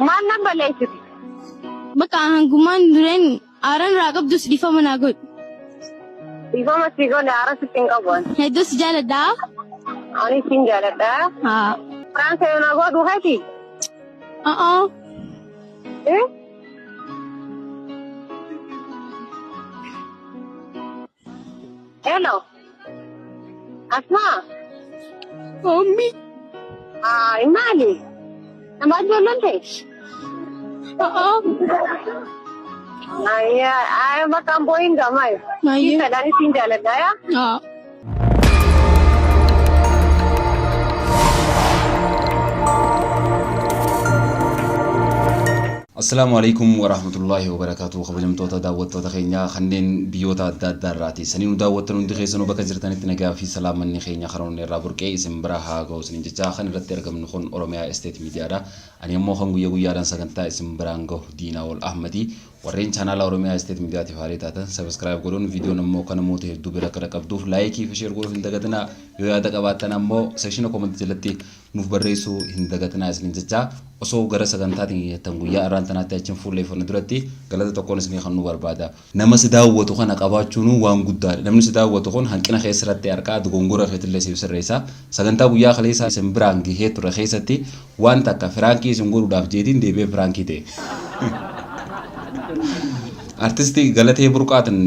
Maal nan balleessite? Bakka hangumaan dureen aaran irraa qabdus dhiifama naa godhu. Dhiifama si godhe aara sitti hin qabu. Hedduu si jaaladha. Ani sin jaaladha. Haa. Prank na godhu hati? A'aa. Eh? Hello. Asma. Ommi. Ay, maali? Nama ijoolleen ta'e? A'aa. Ay, ay, bakka hin boo'in gamaa. Maayyee. Fedhaan sin jaaladha yaa? Haa. Assalaamu alaikum warahmatullaahi wabarakaatuh. Kabajamtoota daawwattoota keenyaa kanneen biyyoota adda addaa irraa teessanii nu daawwattan, hundi keessanuu bakka jirtanitti nagaa fi salaamanni keenya karoonni irraa burqee isin bira haa ga'u isiniin jecha, kan irratti argamnu kun Oromiyaa Estate Miidiyaadha. Ani ammoo kan guyya guyyaadhaan sagantaa isin biraan gahu Diinaawol Ahmadi. Warreen chaanaala Oromiyaa Estate Miidiyaatiif haaraa taatan subscribe godhuun, viidiyoon ammoo kan namoota hedduu bira akka dhaqqabduuf like fi share godhuuf hin dagatinaa. Yoo yaada qabaattan ammoo section comment jalatti nuuf barreessuu hin dagatinaa isiniin jecha, osoo gara sagantaatiin jettan guyyaa arraan tanaatti achiin fuulleeffannu duratti galata tokkoon isinii kan nu barbaada. Nama si daawwatu kana qabaachuun waan guddaadha. Namni si daawwatu kun hanqina keessa irratti argaa, dogongora keetillee siif sirreessa. Sagantaa guyyaa kaleessaa isin biraan gahee ture keessatti waan takka firaankii isin godhuudhaaf jeetiin deebi'ee firaankii ta'e. Artisti Galatee Burqaatiin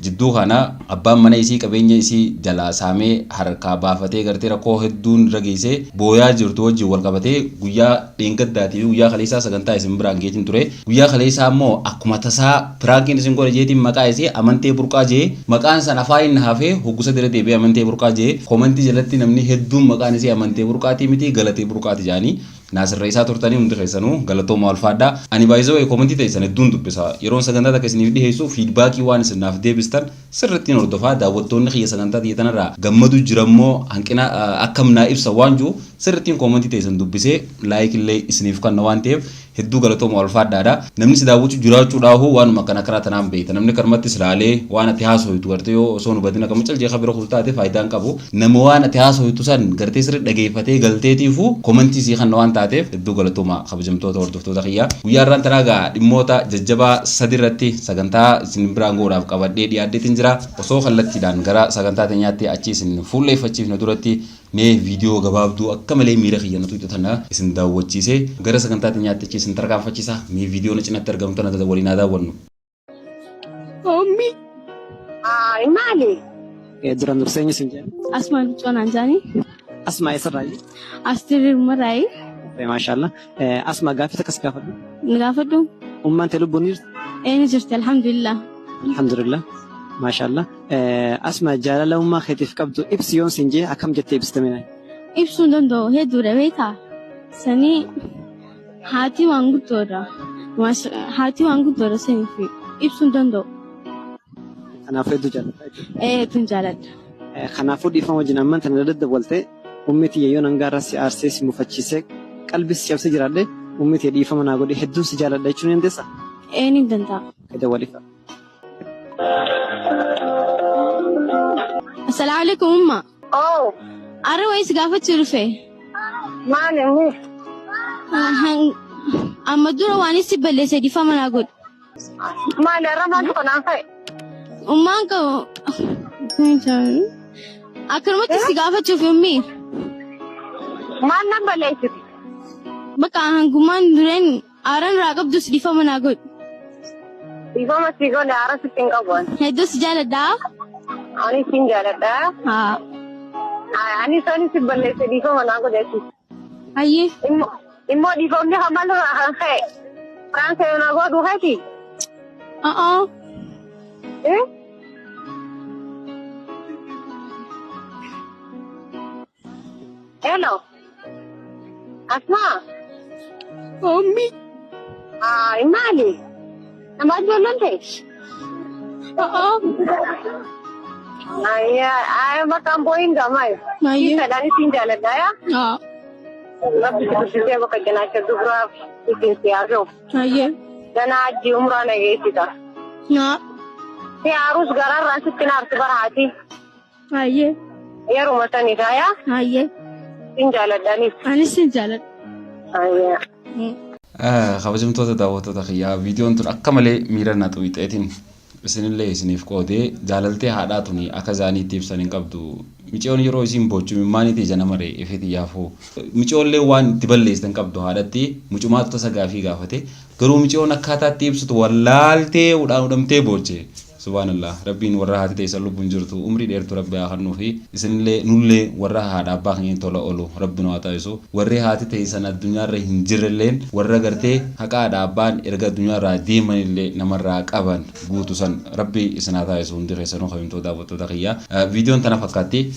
jidduu kana abbaan mana isii qabeenya isii jalaa saamee harkaa baafatee gartee rakkoo hedduun irra geessee booyaa jirtu wajjin wal qabatee guyyaa dheengaddaatii fi guyyaa kaleessaa sagantaa isin biraan geetiin ture. Guyyaa kaleessaa immoo akkuma tasaa piraankiin isin godhe jeetiin maqaa isii Amantee Burqaa jee, maqaan san afaan inni hafee hoggusa dira deebi'ee Amantee Burqaa jee, komantii jalatti namni hedduun maqaan isii Amantee Burqaatii miti Galatee Burqaati jedhanii naa sirreessaa turtanii, hundi keessanuu galatooma, ulfaadhaa. Ani baay'isee komantii ta'e san hedduun dubbisa. Yeroon sagantaa takka isiniif dhiheessu feedback waan isin naaf deebistan sirrittiin hordofaa. Daawwattoonni kiyya sagantaa tiyya tanarraa gammadu jirammoo hanqina akkam naa ibsa waan jiru sirrittiin komantii ta'e san dubbisee like illee isiniif kanna waan ta'eef hedduu galatooma, ulfaadhaadha. Namni si daawwachuu jiraachuudhaahu waanuma akkana karaa tanaan beekta. Namni karmatti silaalee waan ati haasoytu gartee yoo osoo nu badin akkama cal jeeqa bira kutu taate faayidaan qabu. Nama waan ati haasoytu san gartee sirri dhageeffatee galteetiifu komantii sii kanna waan taateef hedduu galatooma, kabajamtoota hordoftoota kiyya. Guyyaa irraan tanaa gaa dhimmoota jajjabaa sadi irratti sagantaa isin biraan goodhaaf qabadhee dhiyaadheetiin jira. Osoo kallattiidhaan gara sagantaa teenyaatti achi isin fuulleeffachiifne duratti mee viidiyoo gabaabduu akka malee miira kiyya na tuqxe tana isin daawwachiisee gara sagantaa teenyaatti achi isin tarkaanfachiisa. Mee viidiyoo na cinatti argamtu tana waliin haa daawwannu. Ommi. Ay, maali? Duraan dursee eenyu siin jedhama? Asmaa Luccoo naan jaanii. Asmaa eessarraayi? As diriirumarraayi. Maashaallah. Asmaa, gaaffii takkas gaafadhu. Ni gaafadhu. Ummaan tee lubbuun ni jirti? Ee, ni jirti, alhamdulillah. Alhamdulillah. Maashaallah. Asmaa, jaalala ummaa keetiif qabdu ibsi yoon siin jee akkam jettee ibsite mee? Ibsuu hin danda'u, hedduudha beektaa. Sanii haati waan guddoodha. Haati waan guddoodha, saniif ibsuu hin danda'u. Kanaafuu hedduu jaallatta jechuudha. Ee, hedduun jaaladha. Kanaafuu dhiifama wajjin amman tana daddawwalte ummi tiyya yoon hangaarraa si aarsee, si mufachiisee, qalbii si cabsee jiraadhe, ummi tiyya dhiifama naa godhi, hedduun si jaaladha jechuu ni dandeessaa? Ee, ni danda'a. Dawwalifa. Assalaamu alaikum umma. Oh, Arra wayii si gaafachuu dhufe. Maali immoo? Amma dura waan si balleesse dhiifama naa godhi. Maali har'a maaltu kanaan ka'e? Ummaan qabu. Akkanumatti si gaafachuuf ummi. Maal nan balleessite? Bakka hangumaan dureen aaran irraa qabdus dhiifama naa godhi. Dhiifama si godhe aara sitti hin qabu. Hedduu si jaaladha. Ani sin jaaladha. Haa. Ani sani si balleesse dhiifama naa godhe. Hayyee. Immoo dhiifamni hamal irraa kan ka'e. Prank na godhu hati? A'aa. Eh? Hello. Asma. Ommi. Ay, maali? Nama ijoolleen ta'e? A'aa. Ay, ay, bakka hin boo'in gamaa. Maayyee. Fedhaan sin jaaladha yaa? Haa. Rabbi si guddisee bakka cinaacha dubraa ittiin si haa ga'u. Hayyee. Ganaa hajji umraa na geessita. Naa. Si haarus garaarraan sitti naarti bara haati. Hayyee. Yeruma saniidha yaa? Hayyee. Sin jaaladhaanis. Anis sin jaaladha. Ayyaa. Kabajamtoota daawwattoota kiyyaa, viidiyoon tun akka malee miira na xuwixeetiin isinillee isiniif qoodee. Jaalaltee haadhaa tuni akka isaaniitti ibsan hin qabdu. Micoon yeroo isiin boochu mimmaaniiti ija nama ree ifiti yaafuu. Micoollee waan itti balleessitan qabdu haadhatti mucumaatu tasa gaafii gaafate. Garuu micoon akkaataa itti ibsitu wallaaltee hudhaan hudhamtee booche. Subhaanallah, Rabbiin warra haati teessan lubbuun jirtu umrii dheertu Rabbi haa kennuu fi isinillee nullee warra haadha abbaa keenya tola oolu Rabbi nu haa taasisu. Warri haati teessan addunyaarra hin jirrelleen warra gartee haqa haadha abbaan erga addunyaarraa deemanillee namarraa qaban guutu san Rabbi isin haa taasisu hundi keessanuu, kabajamtoota daawwattoota kiyyaa. Viidiyoon tana fakkaatti.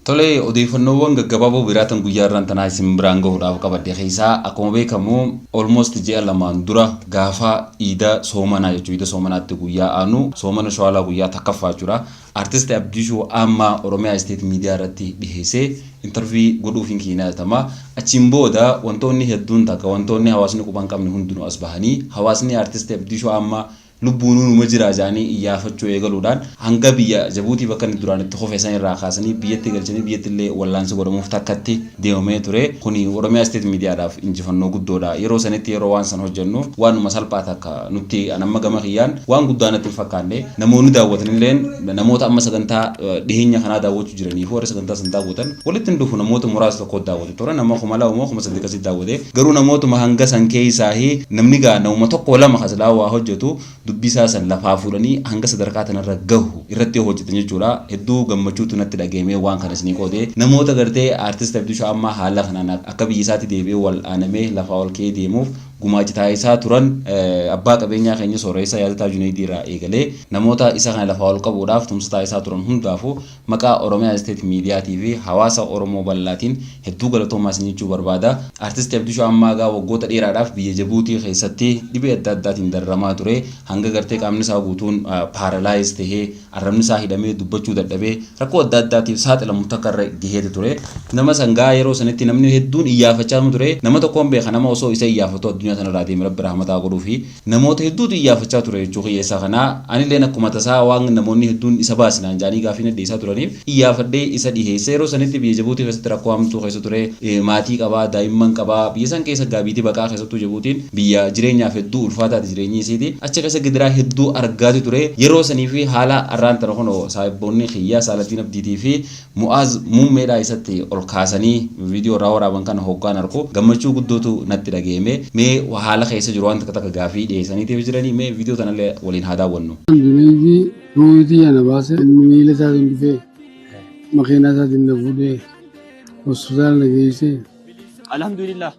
Tole, odeeffannoowwan gaggabaaboo biraatan guyyaa irraan tanaa isin biraan gahuudhaaf qabadhe keessaa, akkuma beekamu almost ji'a 2n dura gaafa iida soomanaa jechuudha. Iida soomanaatti guyyaa aanu, soomana shawaalaa guyyaa takkaffaa jechuudha. Artist Abdishuu Ammaa Oromiyaa State Miidiyaa irratti dhiheessee interview godhuufiin keenya yaadatama. Achiin booda wantoonni hedduun takka wantoonni hawaasni quba hin qabne hundinuu as bahanii hawaasni Artist Abdishuu Ammaa lubbuunuu numa jira jedhanii iyyaafachuu eegaluudhaan, hanga biyya Jabuutii bakka inni duraan itti kufe san irraa kaasanii biyyatti galchanii biyyatti illee wallaansi godhamuuf takkatti deemamee ture. Kuni Oromiyaa State Miidiyaadhaaf injifannoo guddoodha. Yeroo sanitti yeroo waan san hojjennu waanuma salphaa takka nutti, an amma gama kiyyaan waan guddaa natti hin fakkaanne. Namoonni daawwatanilleen namoota amma sagantaa dhiheenya kanaa daawwachuu jiranii fi warri sagantaa san daawwatan walitti hin dhufu. Namoota muraasa tokko daawwate ture, nama 2000 moo 3000 akkasitti daawwate. Garuu namootuma hanga san keessaahi namni gaa namuma tokko lama kasilaa waa hojjetu dubbii isaa san lafaa fuudhanii hanga sadarkaa tanarra gahu irratti hojjetan jechuudha. Hedduu gammachuutu natti dhagahame waan kana isinii qoode. Namoota gartee Artist Abdishoo amma haala kanaan akka biyya isaatti deebi'ee wal aanamee lafaa ol ka'ee deemuuf gumaacha taasisaa turan, abbaa qabeenyaa keenya Sooressa Yaadataa Junaydii irraa eegalee namoota isa kana lafaa ol qabuudhaaf tumsa taasisaa turan hundaafuu maqaa Oromiyaa State Miidiyaatii fi hawaasa Oromoo bal'aatiin hedduu galatoomaa isin jechuu barbaada. Artisti Abdishoo Ammaa egaa waggoota dheeraadhaaf biyya Jabuutii keessatti dhibee adda addaatiin dararamaa ture. Hanga gartee qaamni isaa guutuun paralyze tahee, arrabni isaa hidhamee dubbachuu dadhabee rakkoo adda addaatiif saaxilamu takka irra gaheeti ture. Nama sangaa yeroo sanitti namni hedduun iyyaafachaa ture. Nama tokkoon beeka, nama osoo isa iyyaafatu addunyaa sanarraa deeme, Rabbi rahmataa godhuu fi namoota hedduutu iyyaafachaa ture jechuu kiyya isa kana. Anilleen akkuma tasaa waan namoonni hedduun isa baasinaan jaanii gaafii na dhiyeessaa turaniif iyyaafadhee isa dhiheesse. Yeroo sanitti biyya Jabuutii keessatti rakkoo hamtuu keessa ture. Maatii qabaa, daa'imman qabaa. Biyya san keessa gaabiitii baqaa, keessattuu Jabuutiin biyya jireenyaaf hedduu ulfaataati jireenyi isiiti. Achi keessa gidiraa hedduu argaati ture. Yeroo sanii fi haala arraan tana kunoo saahibboonni kiyya Saaladdiin Abdiitii fi Mu'aaz muummeedhaa isatti ol kaasanii viidiyoo irraa waraaban kana hoggaan arku gammachuu guddootu natti dhagahame. Mee haala keessa jiru waan takka takka gaafii dhiyeessaniitiif jiranii, mee viidiyoo tanallee waliin haa daawwannu. Junaydii ruuhitii ana baase. Inni miila isaatiin dhufee makiinaa isaatiin na fuudhee hospitaala na geessee. Alhamdulillah,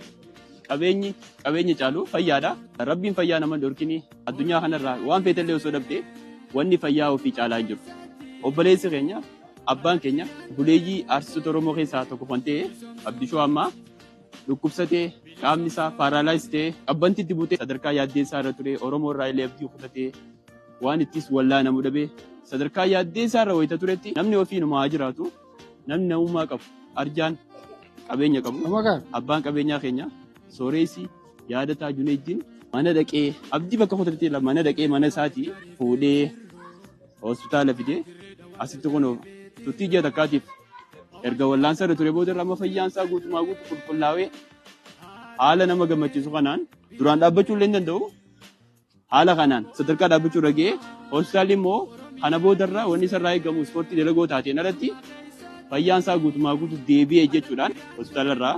qabeenyi qabeenya caalu fayyaadha. Rabbiin fayyaa nama hin dhorkini. Addunyaa kanarraa waan feetellee osoo dhabde wanni fayyaa ofii caalaa hin jiru. Obboleessi keenya, abbaan keenya, buleeyyii aartistoota Oromoo keessaa tokko kan ta'e Abdishoo Ammaa dhukkubsatee qaamni isaa paralyze ta'ee qabbanti itti buutee sadarkaa yaaddeessaa irra ture. Oromoo irraa illee abdii kutatee waan ittis wallaanamu dhabee sadarkaa yaaddeessaa irra wayita turetti, namni ofiinuma haa jiraatu, namni namummaa qabu, arjaan qabeenya qabu, abbaan qabeenyaa keenya Sooreessi Yaadataa Juneejjiin mana dhaqee, abdii bakka kutatee mana dhaqee, mana isaatii fuudhee hospitaala fidee asitti kunoo turtii ji'a takkaatiif erga wallaansa irra ture booda irra amma fayyaan isaa guutumaa guutu qulqullaa'ee haala nama gammachiisu kanaan duraan dhaabbachuu illee hin danda'u. Haala kanaan sadarkaa dhaabbachuu irra ga'ee, hospitaalli immoo kana boodarra wanni isarraa eegamu ispoortii dalagoo taateen alatti fayyaan isaa guutumaa guutu deebi'ee jechuudhaan hospitaala irraa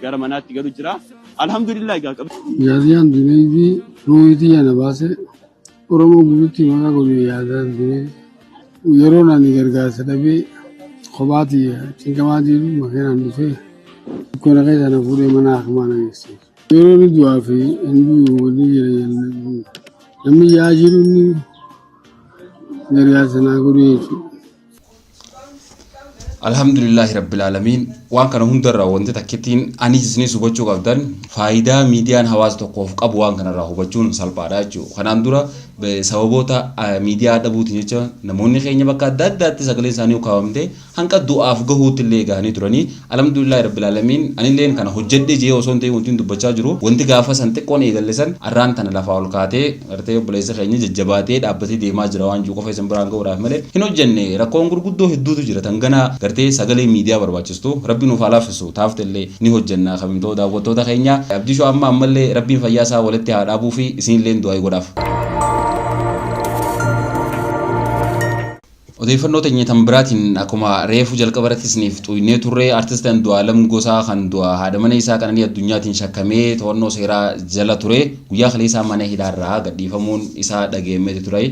gara manaatti galu jira. Alhamdulillah egaa qabu. Yaadiyaan Junaydii ruuhitii ana baase. Oromoo guututti maqaa godhu yaadaan Junaydii. Yeroo ani gargaarsa dhabee kophaatii cinqamaa jiru makiinaan dhufee dukkana keessa na fuudhee mana hakimaa na geesse. Yeroo inni du'aa fi hin du'u waliin jira, namni yaa jiru inni gargaarsa naa godhu jechuudha. Alhamdulillahi Rabbil Aalamiin. Waan kana hundarraa wanti takkittiin anis isinis hubachuu qabdan, faayidaa miidiyaan hawaasa tokkoof qabu waan kanarraa hubachuun salphaadha jechuudha. Kanaan dura sababoota miidiyaa dhabuutiin jecha namoonni keenya bakka adda addaatti sagaleen isaanii ukkaamamte hanqa du'aaf gahuutti illee gahanii turanii. Alhamdulillahi Rabbil Aalamiin, anilleen kana hojjedhe jee osoo hin ta'in, wanti dubbachaa jiru wanti gaafa san xiqqoon eegalle san arraan tana lafaa ol kaatee gartee obboleessa keenya jajjabaatee dhaabbatee deemaa jira waan jiru qofa isin biraan gahuudhaaf malee hin hojjenne. Rakkoon gurguddoo hedduutu jira tan ganaa gartee sagalee miidiyaa barbaachistu. Rabbi Rabbi nuuf haa laaffisu, taaftellee ni hojjenna. Kabajamtoota daawwattoota keenya, Abdishoo amma ammallee Rabbiin fayyaa isaa walitti haa dhaabuu fi isinillee du'aa godhaaf. Odeeffannoo teenya tan biraatiin, akkuma reefu jalqaba irratti isiniif xuynee turre, artist Andu'aalam Gosaa kan du'a haadha mana isaa Qananii Addunyaatiin shakkamee to'annoo seeraa jala ture guyyaa kaleessaa mana hidhaarraa gadhiifamuun isaa dhageemmeeti ture.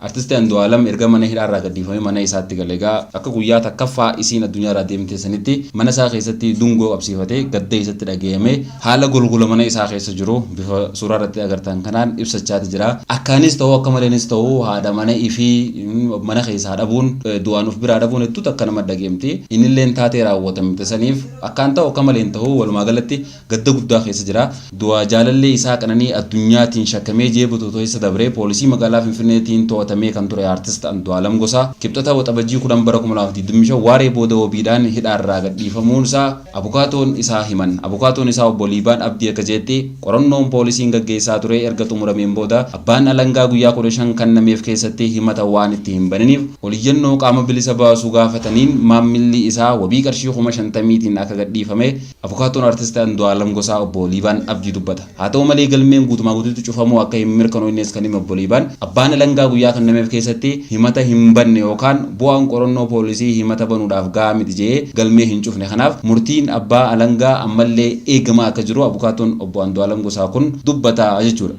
Artist Andu'aalam erga mana hidhaarraa gadhiifamee mana isaatti gale, egaa akka guyyaa takkaffaa isiin addunyaarraa deemte sanitti mana isaa keessatti dungoo qabsiifatee gadda isatti dhageeyame haala golgola mana isaa keessa jiru bifa suuraa irratti agartan kanaan ibsachaati jira. Akkaanis ta'uu akka maleenis ta'uu, haadha mana ifii mana keessaa dhabuun, du'aan of biraa dhabuun hedduu takka nama dhageemti. Innilleen taatee raawwatamte saniif akkaan ta'u akka maleen ta'uu, walumaa galatti gadda guddaa keessa jira. Du'a jaalallee isaa Qananii Addunyaatiin shakkamee jeebutu keessa dabree poolisii magaalaa Finfinneetiin to'atamee kan ture artist Andu'aalam Gosaa Kibxata Waxabajjii 10 bara 2025 waaree booda wabiidhaan hidhaarraa gadhiifamuun isaa abukaatoon isaa himan. Abukaatoon isaa obbo Liibaan Abdii akka jeetti, qorannoon poolisiin gaggeessaa ture erga xumurameen booda abbaan alangaa guyyaa 15 kennameef keessatti himata waan itti hin baniniif, oliyyannoo qaama bilisa baasu gaafataniin maammilli isaa wabii qarshii 50,000tiin akka gadhiifame abukaatoon artist Andu'aalam Gosaa obbo Liibaan Abdii dubbata. Haa ta'u malee, galmeen guutumaa guutuutti cufamuu akka hin mirkanoofnes kan hime obbo Liibaan, abbaan alangaa guyyaa kennameef keessatti himata hin banne yookaan bu'aan qorannoo poolisii himata banuudhaaf gahaa miti jedhee galmee hin cufne, kanaaf murtiin abbaa alangaa ammallee eegamaa akka jiru abukaatoon obbo Andu'aalam Gosaa kun dubbata jechuudha.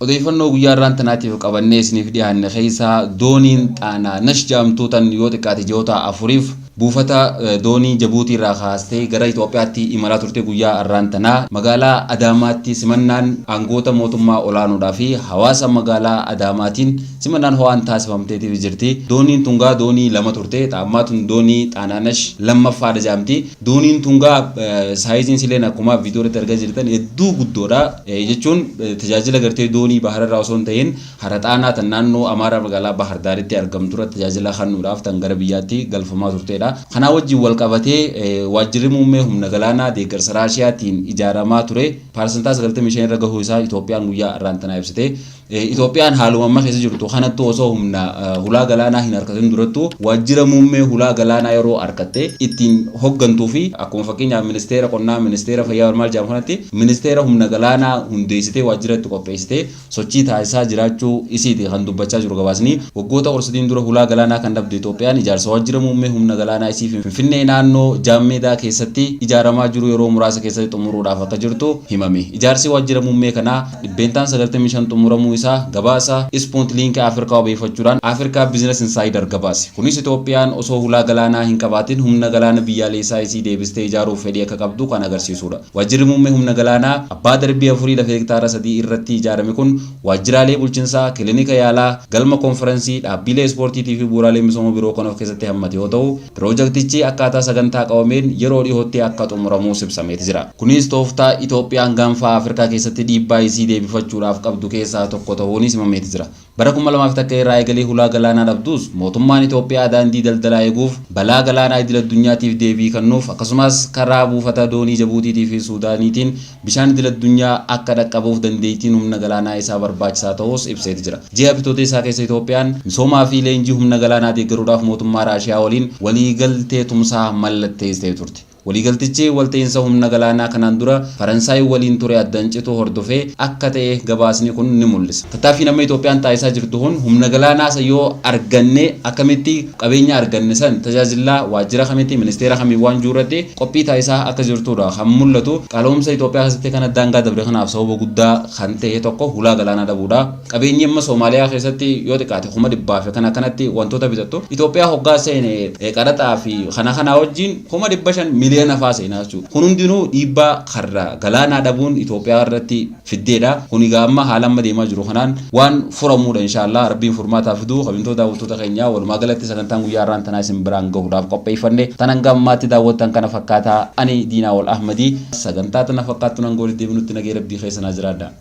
Odeeffannoo guyyaa irraan tanaatiif qabannee isiniif dhiyaanne keessaa, dooniin Xaanaa Nash jedhamtu tan yoo xiqqaate ji'oota 4f buufata doonii Jabuutii irraa kaastee gara Itoophiyaatti imalaa turte guyyaa har'aan tanaa magaalaa Adaamaatti simannaan aangoota mootummaa olaanoodhaa fi hawaasa magaalaa Adaamaatiin simannaan ho'aan taasifamteetiif jirti. Dooniin tungaa doonii lama turte. Ammaa tun doonii Xaanaanash lammaffaadha jedhamti. Dooniin tungaa saayiziin sileen akkuma viidiyoo irratti argaa jirtan hedduu guddoodha. Jechuun tajaajila gartee doonii bahararraa osoo hin ta'in hara Xaanaa tan naannoo Amaaraa magaalaa Bahar Daaritti argamtu irratti tajaajila kennuudhaaf tan gara biyyaatti galfamaa turtedha. Kanaa wajjin wal qabatee, waajjirri muummee humna galaanaa deeggarsa Raashiyaatiin ijaaramaa ture 95% irra gahuu isaa Itoophiyaan guyyaa har'aan tanaa ibsite. Itoophiyaan haaluma amma keessa jirtu kanattu osoo humna hulaa galaanaa hin harkatin durattu waajjira muummee hulaa galaanaa yeroo harkatte ittiin hoggantuu fi akkuma fakkeenyaaf ministeera qonnaa, ministeera fayyaa maal jedhamu kanatti ministeera humna galaanaa hundeessitee waajjira itti qopheessitee sochii taasisaa jiraachuu isiiti kan dubbachaa jiru gabaasni. Waggoota 13n dura hulaa galaanaa kan dhabde Itoophiyaan ijaarsa waajjira muummee humna galaanaa isii Finfinnee naannoo Jaammeedaa keessatti ijaaramaa jiru yeroo muraasa keessatti xumuruudhaaf akka jirtu himame. Ijaarsi waajjira muummee kanaa 95% xumuramuu isaa gabaasa Sputnik Afrikaa wabeeffachuudhaan Africa Business Insider gabaase. Kunis Itoophiyaan osoo hulaa galaanaa hin qabaatin humna galaana biyyaalessaa isii deebistee ijaaruuf fedhii akka qabdu kan agarsiisudha. Waajjirri muummee humna galaanaa abbaa darbii afurii lafa hektaara 3 irratti ijaarame kun waajjiraalee bulchiinsaa, kilinika yaalaa, galma konferansii, dhaabbilee ispoortiitii fi bu'uuraalee misooma biroo kan of keessatti hammate yoo ta'u, piroojaktichi akkaataa sagantaa qabameen yeroo dhihootti akka xumuramuus ibsameeti jira. Kunis tooftaa Itoophiyaan gaanfa Afrikaa keessatti dhiibbaa isii deebifachuudhaaf qabdu keessaa tokko ta'uunis himameeti jira. Bara 2001 irraa eegalee hulaa galaanaa dhabdus, mootummaan Itoophiyaa daandii daldalaa eeguuf, balaa galaanaa idil addunyaatiif deebii kennuuf, akkasumas karaa buufata doonii Jabuutiitii fi Suudaaniitiin bishaan idil addunyaa akka dhaqqabuuf dandeettiin humna galaanaa isaa barbaachisaa ta'us ibseeti jira. Ji'a Bitootessaa keessa Itoophiyaan misoomaa fi leenjii humna galaanaa deeggaruudhaaf mootummaa Raashiyaa waliin waliigaltee tumsaa mallatteessitee turte. Waliigaltichi walta'iinsa humna galaanaa kanaan dura Faransaay waliin ture addaan cituu hordofee akka ta'e gabaasni kun ni mul'isa. Tattaaffiin amma Itoophiyaan taasisaa jirtu kun humna galaanaa isa yoo arganne akkamitti qabeenya arganne san tajaajilaa, waajjira kamitti, ministeera kamii waan jiru irratti qophii taasisaa akka jirtudha kan mul'atu. Qaaloomsa Itoophiyaa keessatti kana daangaa dabre kanaaf sababa guddaa kan ta'e tokko hulaa galaanaa dhabuudha. Qabeenyi amma Soomaaliyaa keessatti yoo xiqqaate 100,000 fi kana kanatti wantoota bitattu Itoophiyaa hoggaa seene qaraxaa fi kana kanaa wajjin 500,000 miliyoona faa seenaa jechuudha. Kun hundinuu dhiibbaa karra galaanaa dhabuun Itoophiyaa irratti fiddeedha. Kun egaa amma haala amma deemaa jiru kanaan waan furamuudha, inshaallah Rabbiin furmaataa fiduu. Kabajamtoota daawwattoota keenyaa, walumaa galatti sagantaan guyyaa har'aan tanaa isin biraan gahuudhaaf qopheeffanne tan hanga ammaatti daawwattan kana fakkaataa. Ani Diinaa Wal Ahmadii, sagantaa tana fakkaattu nan goolitti deebinutti nagee Rabbii keessa naa jiraadha.